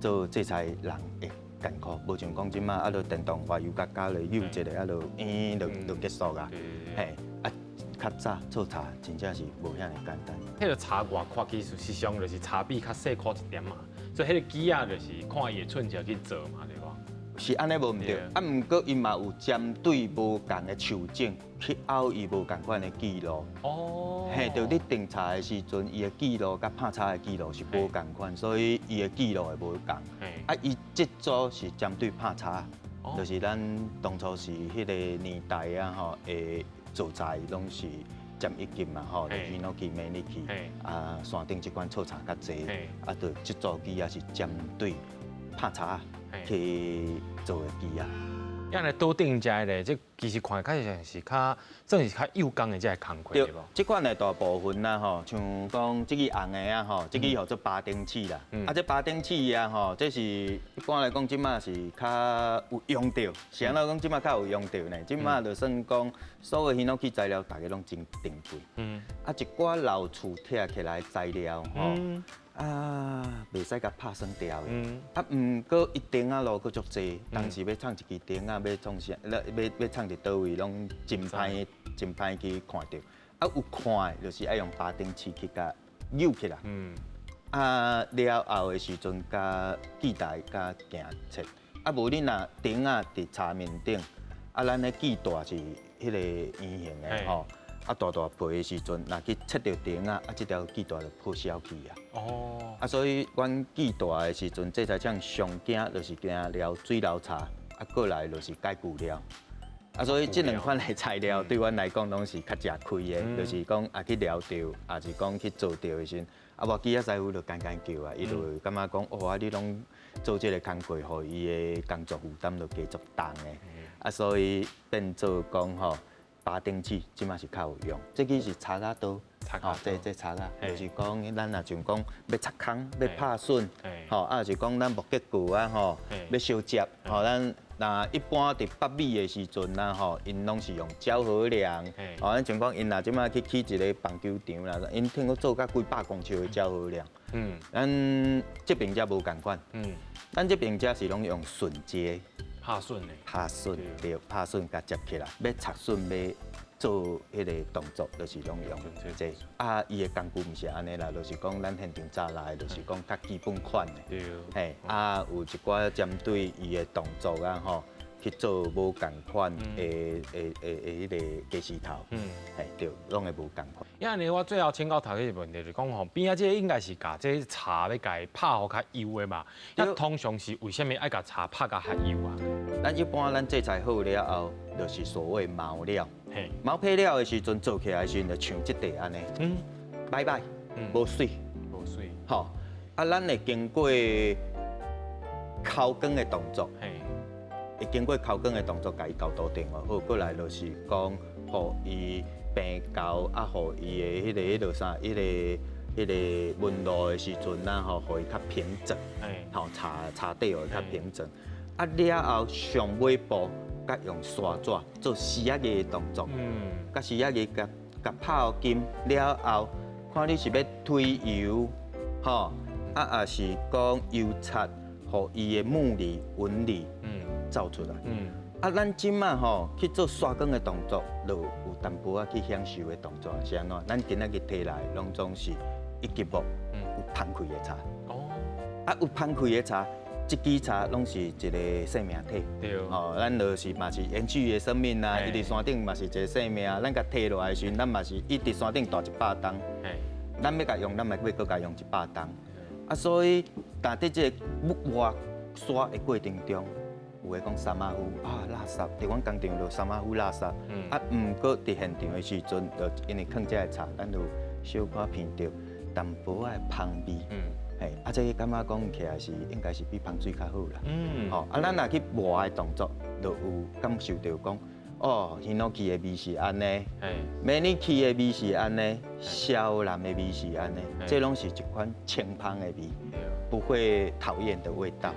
做製菜人會艱苦，無像講這馬啊，就電動化油加加落扭一下，啊，就嗯，就就結束啊。嘿，啊，較早做茶真正是無遐爾簡單。彼个茶外闊其實實上就是茶筆較細塊一點嘛，所以彼个機仔就是看伊的寸尺去做嘛，對無？是按呢無毋對，啊，毋過伊嘛有針對無仝的樹種去拗伊無仝款的記錄。嘿，就你訂茶的時陣，伊的記錄佮拍茶的記錄是無仝款，所以伊的記錄會無仝。啊，伊這組是針對拍茶，就是咱當初是彼个年代啊吼，會做茶攏是占一級嘛吼，就ヒノキ、メニキ，啊，山頂這款做茶較濟，啊，就這組機仔是針對拍茶去做的機仔。按呢桌頂遮咧，這其實看較像是較算是較幼工的這个工課，對無？這款的大部分啦吼，像講這支紅的啊吼，這支號做巴丁刺啦。啊，這巴丁刺啊吼，這是一般來講，這馬是較有用著。是按怎講？這馬較有用著呢？這馬就算講所有ヒノキ材料，大家攏真珍貴。啊，一寡老厝拆起來材料吼。啊，袂使共拍損掉的。啊，毋過伊釘仔路閣足濟，當時欲藏一支釘仔，欲創啥？欲欲藏佇佗位，攏真歹，真歹去看著。啊，有看的，就是愛用巴丁刺去共扭起來。啊，了後的時陣，共記台共鏡切。啊，無你若釘仔佇茶面頂，啊，咱的锯大是彼个圆形的吼，啊大大皮的时阵，若去切著钉仔，啊这条锯带就破销去啊。哦。啊，所以阮锯带的时阵，制材厂上惊就是惊撩水流茶，啊过来就是解骨料。啊，所以这两款的材料对阮来讲拢是较食亏的，就是讲啊去撩著，也是讲去做著的时阵，啊无机仔师傅就干干叫啊，伊就会感觉讲哦啊你拢做这个工课，予伊的工作负担就加足重的。啊，所以变做讲吼，拔钉器这马是较有用。这支是插仔刀，吼，这插仔，就是讲咱若像讲欲插空、欲拍笋，吼，啊是讲咱木结构啊，吼，欲烧接，吼，咱若一般伫北美的时阵啊，吼，𪜶拢是用胶合梁，吼，咱像讲𪜶若这马去起一个棒球场啦，𪜶听讲做甲几百公尺的胶合梁，咱这边遮无仝款，咱这边遮是拢用榫接。拍笋的，拍笋对，拍笋共接起来，欲插笋欲做彼个动作，就是拢用这个。啊，伊的工具毋是按呢啦，就是讲咱现场早来，就是讲较基本款的。对。嘿，啊，有一寡针对伊的动作啊吼，去做无仝款的彼个家私头。嘿，对，拢会无仝款。因为我最后请教头一个问题就是讲吼，边仔这个应该是共这茶欲共伊拍予较幼的嘛？那通常是为啥物爱共茶拍甲较幼啊？咱一般咱制裁好了后，就是所谓毛料。毛坯了的时阵做起来的时阵，就像这块按呢。歹歹，无媠。无媠。吼，啊，咱会经过抠光的动作。会经过抠光的动作，共伊厚度定好，过来就是讲，予伊平厚啊，予伊的彼个彼落啥，彼个纹路的时阵啊，吼，予伊较平整，吼，茶底予伊较平整。啊，了后上尾步，佮用刷纸做丝仔的动作，佮丝仔个共共拍金了后，看你是欲推油，吼，啊，抑是讲油漆，予伊的木理纹理，走出来。啊，咱这马吼去做刷光的动作，就有淡薄仔去享受的动作是按怎？咱今仔日提来，拢总是一级木有芳开的茶。哦。啊，有芳开的茶，这支茶拢是一个生命体。对。哦，咱就是嘛是延续的生命啊，伊伫山顶嘛是一个生命。咱共提落来的时阵，咱嘛是伊伫山顶蹛100冬。咱欲共用，咱嘛欲阁共用100冬。啊，所以，但伫这个木磨刷的过程中，有的讲三马夫啊，垃圾，伫阮工厂就三马夫垃圾。啊，毋过伫现场的时阵，就因为囥这个茶，咱就小可闻著淡薄仔的芳味。嘿，啊，这个感觉讲起来是应该是比芳水较好啦。吼，啊，咱若去磨的动作，就有感受著讲，哦，ヒノキ的味是按呢，梅尼キ的味是按呢，肖兰的味是按呢，这拢是一款清芳的味，不会讨厌的味道。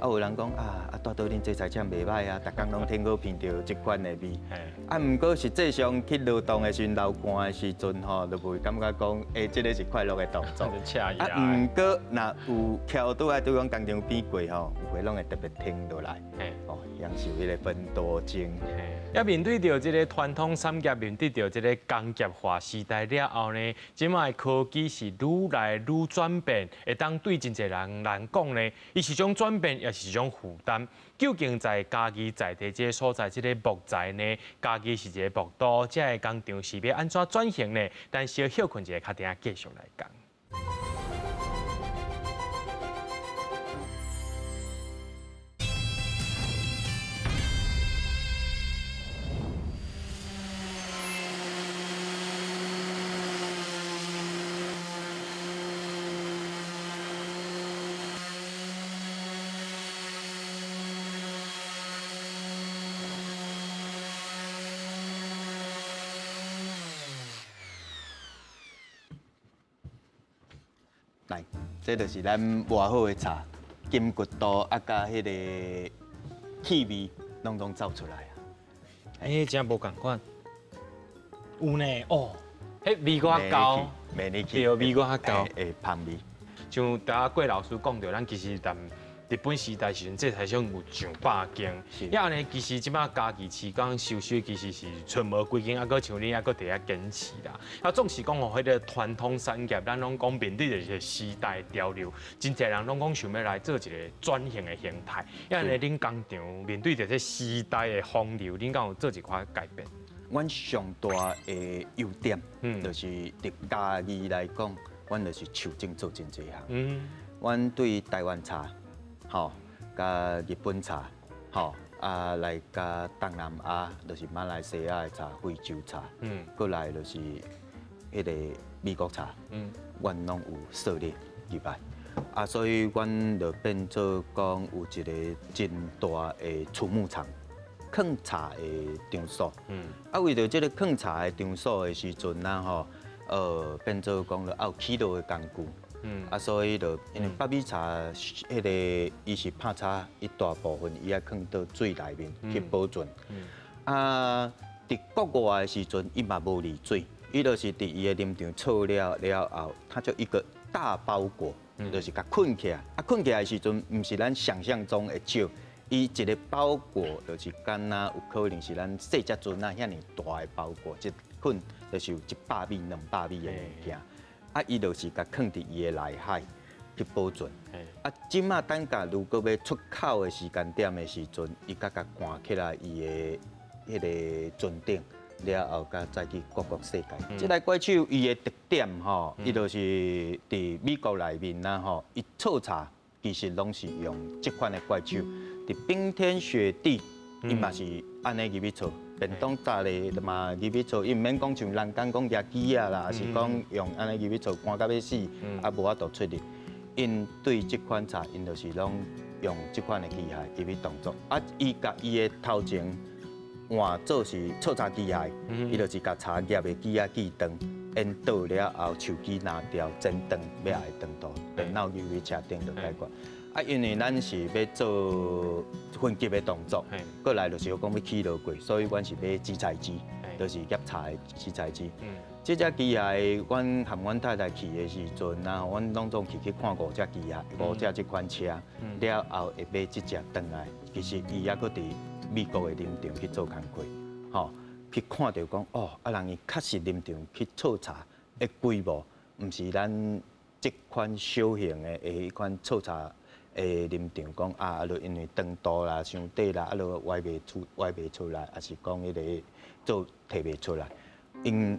啊，有人讲啊，啊，蹛倒恁这材厂袂䆀啊，逐工拢听好闻著这款的味。啊，毋过实际上去劳动的时阵，流汗的时阵吼，就袂感觉讲，欸，这个是快乐的动作。啊，毋过若有翘拄仔对阮工厂边过吼，有时拢会特别停落来，哦，享受彼个芬多精。也面对著这个传统产业，面对著这个工业化时代了后呢，这马的科技是愈来愈转变，会当对真济人来讲呢，伊是种转变，也是一种负担。究竟在嘉义在地这个所在，这个木材呢，嘉义是一个木都，这个工厂是欲按怎转型呢？咱小歇睏一下，较等下继续来讲。来，这就是咱磨好的茶，筋骨度啊，佮彼个气味，拢总走出来啊。欸，真无仝款，有呢，哦，彼味阁较厚，对，味阁较厚，会芳味。像拄仔郭老师讲著，咱其实踮日本時代時陣，製材廠有上百間。啊，按呢其實這擺嘉義市講收收其實是賰無幾間，猶閣像你猶閣佇遐堅持啦。啊，總是講吼，彼個傳統產業，咱攏講面對著一個時代潮流，真濟人攏講想欲來做一個轉型的形態。啊，按呢恁工廠面對著這時代的風流，恁敢有做一寡改變？阮上大的優點，就是佇嘉義來講，阮就是樹種做真濟項。阮對台灣茶，吼，佮日本茶，吼，啊來佮東南亞，就是馬來西亞的茶、非洲茶，過來就是彼個美國茶，阮攏有涉獵入來。啊，所以阮就變做講有一個真大的儲木場。囥茶的場所，啊，為著這个囥茶的場所的時陣啊，吼，變做講著愛有起落的工具，啊，所以就因為北美茶，彼个伊是拍炒一大部分，伊愛囥佇水內面去保存，啊，佇國外的時陣，伊嘛無離水，伊就是佇伊的林場採了了後，它就一個大包裹，就是共捆起來，啊，捆起來的時陣，毋是咱想象中的少。伊一个包裹就是敢若有可能是咱細隻船仔遐爾大的包裹，一捆就是有100米、200米的物件。啊，伊就是共囥佇伊的內海去保存。啊，這馬等下如果欲出口的時間點的時陣，伊才共搬起來伊的彼个船頂，了後才載去各國世界。這台怪手伊的特點吼，伊就是佇美國內面啦吼，伊炒茶其實攏是用這款的怪手。佇冰天雪地，伊嘛是按呢入去炒，便當罩咧嘛入去炒，伊毋免講像人工講舉機仔啦，抑是講用按呢入去炒，寒甲欲死，啊無法度出力。𪜶對這款茶，𪜶就是攏用這款的機械入去動作。啊，伊共伊的頭前換做是炒茶機械，伊就是共茶葉的枝仔鋸長，緣倒了後，樹枝拿掉，剪長欲愛長度，然後入去車頂就解決。啊，因為咱是欲做分級的動作，過來就是講欲起落櫃，所以阮是買擠菜機，就是葉茶的擠菜機。這隻機械，阮和阮太太去的時陣啊，阮攏總去看五隻機械，五隻這款車，了後會買這隻轉來。其實伊猶閣佇美國的林場去做工課，吼，去看著講哦，啊人伊確實林場去炒茶的規模，毋是咱這款小型的彼款炒茶的林場講啊，就因為長度啦、傷短啦，啊，就歪袂出來，抑是講彼个做提袂出來，𪜶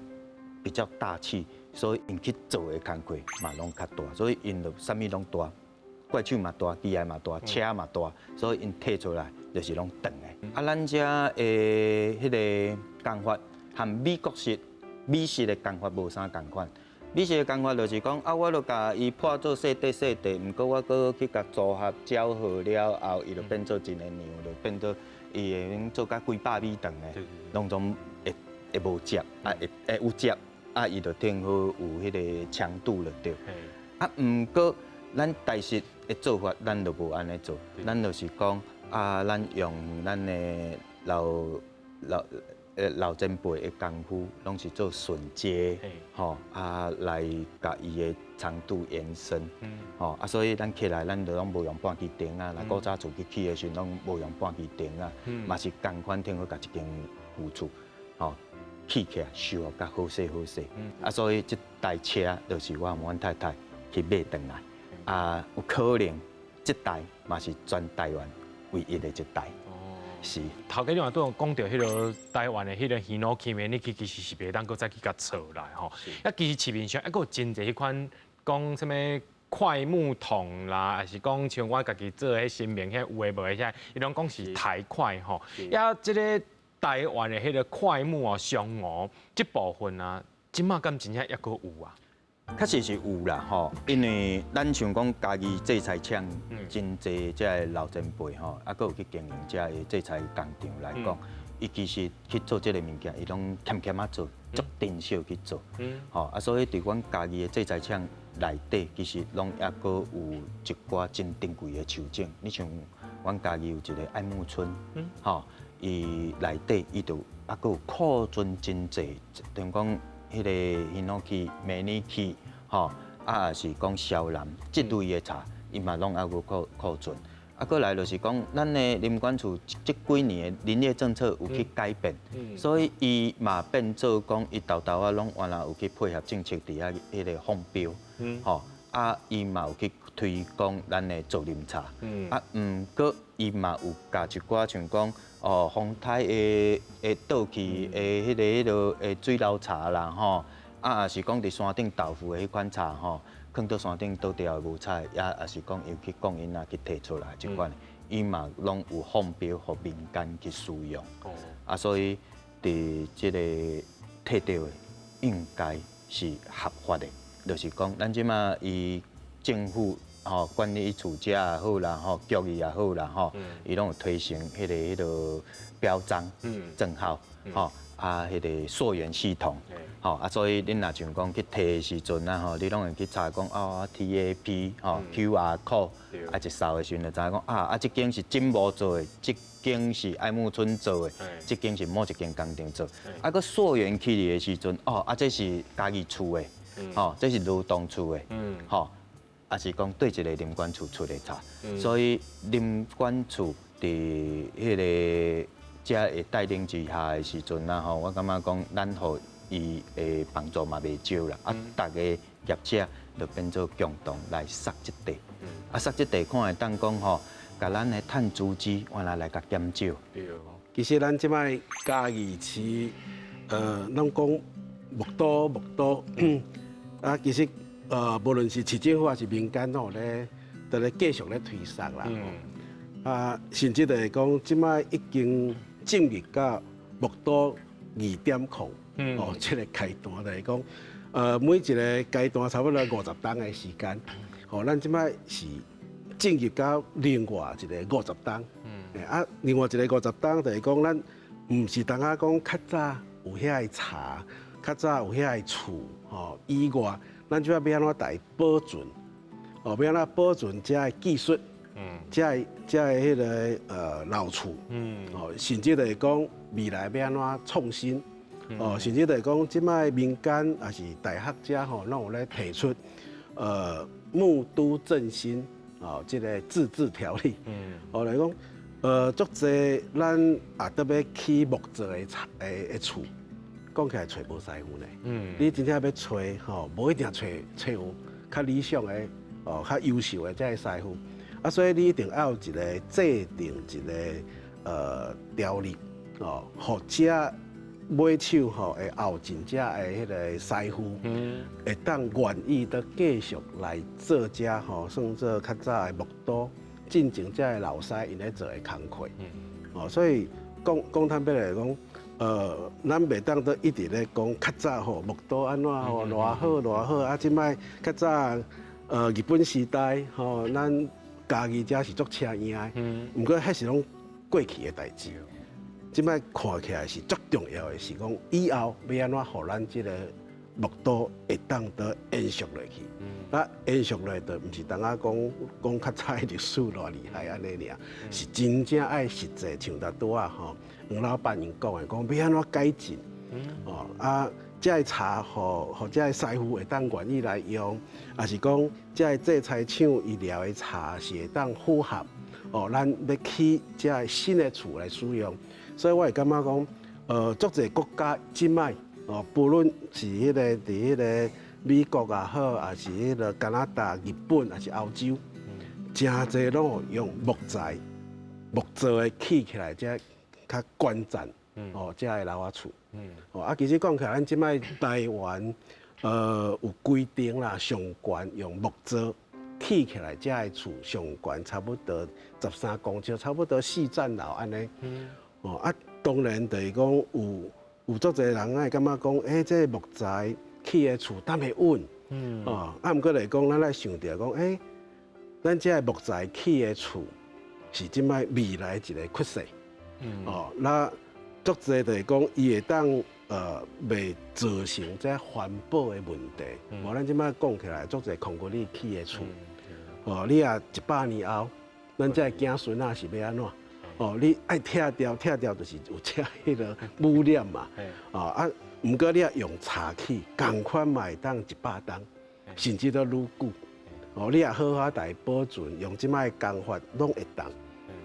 比較大氣，所以𪜶去做的工課嘛攏較大，所以𪜶就啥物攏大，怪手嘛大，機械嘛大，車嘛大，所以𪜶提出來就是攏長的。啊，咱遮的彼个工法和美國式、美式的工法無啥仝款。美式的工法就是講，啊，我就共伊破做細塊細塊，毋過我閣去共組合攪和了後，伊就變做一个量，就變做伊會用做甲幾百米長的，攏總會會無摺，啊會會有摺，啊伊就挺好有彼个強度就對。啊，毋過咱台式的做法，咱就無按呢做，咱就是講，啊，咱用咱的老老。老前輩的功夫，攏是做順接，吼啊來共伊的長度延伸，吼啊，所以咱起來，咱就攏無用半支釘仔，若古早厝去起的時陣，攏無用半支釘仔，嘛是仝款，聽好共一間舊厝，吼起起來修予較好勢好勢，啊，所以這台車就是我和阮太太去買轉來，啊，有可能這台嘛是全台灣唯一的一台。是，頭家你嘛拄仔講著彼个台灣的彼个ヒノキ的，你其實是袂當閣再去共炒來吼。啊，其實市面上猶閣有真濟彼款講啥物檜木桶啦，抑是講像我家己做彼新明彼有的無的遐，伊攏講是台檜吼。啊，這个台灣的彼个檜木哦，松梧這部分啊，這馬敢真正猶閣有啊？確實是有啦吼，因為咱像講嘉義製材廠真濟這个老前輩吼，猶閣有去經營這个製材工廠來講，伊其實去做這个物件，伊攏儉儉仔做，足珍惜去做，吼啊，所以佇阮嘉義的製材廠內底，其實攏猶閣有一寡真珍貴的樹種。你像阮嘉義有一个愛木村，吼，伊內底伊就猶閣有庫存真濟，等於講。彼个ヒノキ、梅尼キ，吼，啊，抑是講蕭蘭這類的茶，伊嘛攏猶閣庫存。啊，閣來就是講，咱的林管處這幾年的林業政策有去改變，所以伊嘛變做講，伊沓沓仔攏原來有去配合政策佇遐彼个放標，吼，啊，伊嘛有去推廣咱的造林茶，啊，毋過伊嘛有共一寡像講，哦，風颱會會倒去的彼个的水流茶啦，吼，啊，抑是講佇山頂豆腐的彼款茶吼。囥佇山頂倒掉的無採，抑是講伊去供𪜶仔去提出來這款，伊嘛攏有放標予民間去使用。啊，所以佇這个提著的應該是合法的，就是講咱這馬伊政府吼管理處這也好啦，吼教育也好啦，吼，伊攏有推行彼个標章、證號，吼啊，彼个溯源系統。吼啊，所以恁若像講去提的時陣啊，吼，你攏會去查講哦，TAP 吼，QR code，啊一掃的時陣就知影講啊，啊這間是金無做的，這間是愛木村做的，這間是某一間工廠做。啊，閣溯源起來的時陣，哦，啊這是嘉義厝的，吼，這是羅東厝的，吼，啊是講對一个林管處出的茶，所以林管處佇彼个遮的帶領之下的時陣啊，吼，我感覺講咱予伊的幫助嘛袂少啦，啊，逐个業者就變做共同來捒這塊，啊，捒這塊看會當講吼，共咱的碳足跡原來來共減少。對。其實咱這擺嘉義市，攏講木都木都，啊，其實無論是市政府還是民間吼咧，都咧繼續咧推捒啦。啊，甚至就是講，這擺已經進入到木都2.0。哦，這个階段就是講，每一个階段差不多50冬的時間，哦，咱這擺是進入到另外一个五十冬。啊，另外一个五十冬就是講，咱毋是單仔講較早有遐个茶，較早有遐个厝，吼以外，咱這擺欲按怎來保存？哦，欲按怎保存這个技術？這个彼个老厝，哦，甚至就是講未來欲按怎創新？哦，甚至就是講，這擺民間抑是大學者吼，攏有咧提出，木都振興哦，這个自治條例。哦來講，足濟咱也特欲起木造的的厝，講起來揣無師傅呢。你真正欲揣吼，無一定揣揣有較理想的哦，較優秀的這个師傅。啊，所以你一定愛有一个制定一个條例哦，予這買手吼會後進遮的彼个師傅，會當願意閣繼續來做遮吼，算做較早的木都進前遮的老師𪜶咧做的工課。哦，所以講講坦白來講，咱袂當閣一直咧講較早吼木都按怎吼偌好偌好，啊，這擺較早日本時代吼，咱嘉義遮是足車贏的，毋過彼是攏過去的代誌。這擺看起來是足重要的，是講以後欲按怎予咱這个木都會當閣延續落去。啊，延續落去，就毋是單仔講講較早的歷史偌厲害按呢爾，是真正愛實際，像頭拄仔吼黃老闆𪜶講的，講欲按怎改進。哦啊，這个茶，予這个師傅會當願意來用，抑是講這个製材廠伊寮的茶是會當符合哦，咱欲起這个新的厝來使用。所以我會感覺講，足濟國家這擺哦，不論是彼个佇彼个美國也好，抑是彼个加拿大、日本，抑是歐洲，誠濟攏有用木材、木造的起起來，這較懸層哦，這个樓仔厝。哦啊，其實講起來，咱這擺台灣，有規定啦，上懸用木造起起來，這个厝上懸差不多13公尺，差不多四層樓按呢。哦啊，當然就是講有足濟人會感覺講，欸，這个木材起的厝敢會穩？哦，啊，毋過來講，咱愛想著講，欸，咱這个木材起的厝是這擺未來一个趨勢。哦，那足濟就是講，伊會當袂造成這環保的問題。無咱這擺講起來，足濟空骨你起的厝，哦，你若100年後，咱這个子孫仔是欲按怎？哦，你愛拆掉，拆掉就是有這彼个污染嘛。哦啊，毋過你若用柴起，仝款嘛會當100冬，甚至閣愈久。哦，你也好好共伊保存，用這擺的工法攏會當。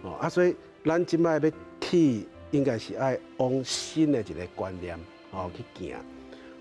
哦，啊，所以咱這擺欲去，應該是愛往新的一个觀念哦去行。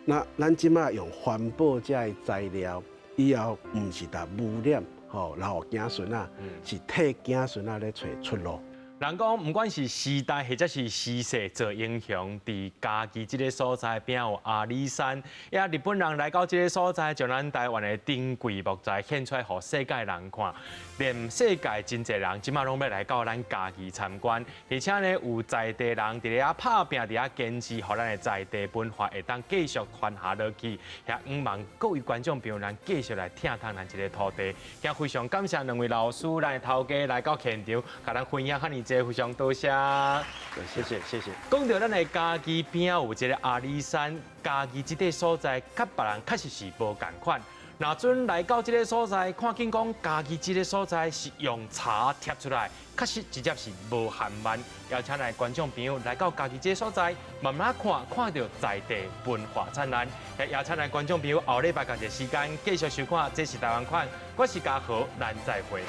那咱這擺用環保這个材料，以後毋是共污染吼，留予子孫仔，是替子孫仔咧揣出路。人講，毋管是時代或者是時勢做英雄，佇嘉義這个所在邊有阿里山，也日本人來到這个所在，將咱台灣的珍貴木材獻出來，予世界人看。連世界真濟人，這馬攏欲來到咱嘉義參觀，而且呢，有在地人佇咧遐拍拚，佇遐堅持，予咱的在地文化會當繼續傳下落去。也向望各位觀眾朋友，咱繼續來疼惜咱這个土地。也非常感謝兩位老師，咱的頭家來到現場，共咱分享遐爾濟，非常多謝。謝謝謝謝。講到咱的嘉義邊有一个阿里山，嘉義這塊所在，佮別人確實是無仝款。若陣來到這个所在，看見講嘉義這个所在是用柴疊出來，確實直接是無限慢。邀請咱觀眾朋友來到嘉義這个所在，慢慢看，看著在地文化燦爛。也邀請咱觀眾朋友後禮拜仝一个時間繼續收看，這是台灣款，我是嘉豪，咱再會。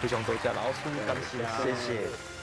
非常多謝老師，感謝。謝謝。